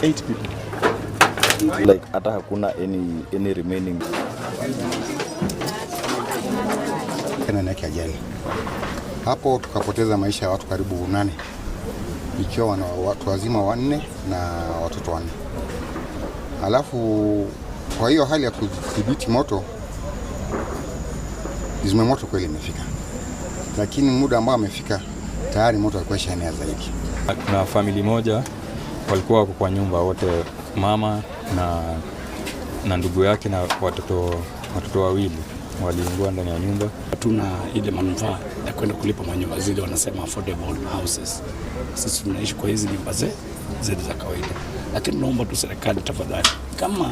Eight people. Like hata hakuna any remaining. Tena yake ajali hapo, tukapoteza maisha ya watu karibu nane, ikiwa wana watu wazima wanne na watoto wanne. Alafu kwa hiyo hali ya kudhibiti moto, zimamoto kweli imefika, lakini muda ambao amefika tayari moto alikuwa ishaenea zaidi. Kuna family moja walikuwa wako kwa nyumba wote, mama na ndugu yake na watoto wawili waliungua ndani ya nyumba. Hatuna ile manufaa ya kwenda kulipa manyumba zile wanasema affordable houses. Sisi tunaishi kwa hizi nyumba zetu za kawaida, lakini naomba tu serikali tafadhali, kama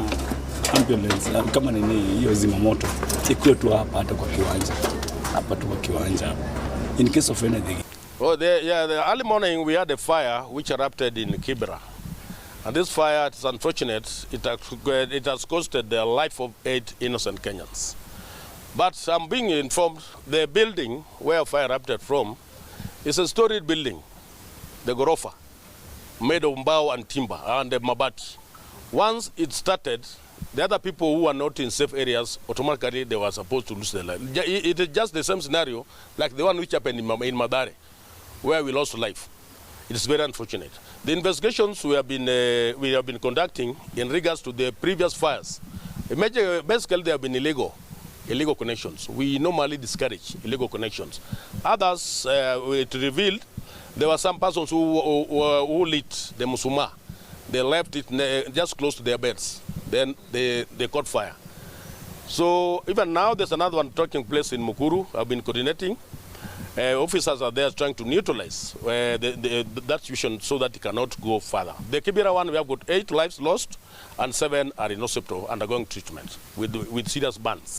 ambulance kama nini hiyo zimamoto ikuwe tu hapa, hata kwa kiwanja hapa tu kwa kiwanja hapa, in case of anything. Oh, yeah, the early morning we had a fire which erupted in Kibera. And this fire, it's unfortunate, it has costed the life of 8 innocent Kenyans. But I'm being informed the building where fire erupted from is a storied building, the Gorofa, made of mbao and timber and the mabati. Once it started, the other people who are not in safe areas, automatically they were supposed to lose their life. It is just the same scenario like the one which happened in Mathare, where we lost life. It is very unfortunate. The investigations we have been conducting in regards to the previous fires, basically they have been illegal connections. We normally discourage illegal connections. Others, it revealed there were some persons who lit the mshumaa. They left it just close to their beds. Then they caught fire. So even now there's another one taking place in Mukuru. I've been coordinating. Officers are there trying to neutralize that situation so that it cannot go further. The Kibera one, we have got 8 lives lost and 7 are in hospital undergoing treatment with serious burns.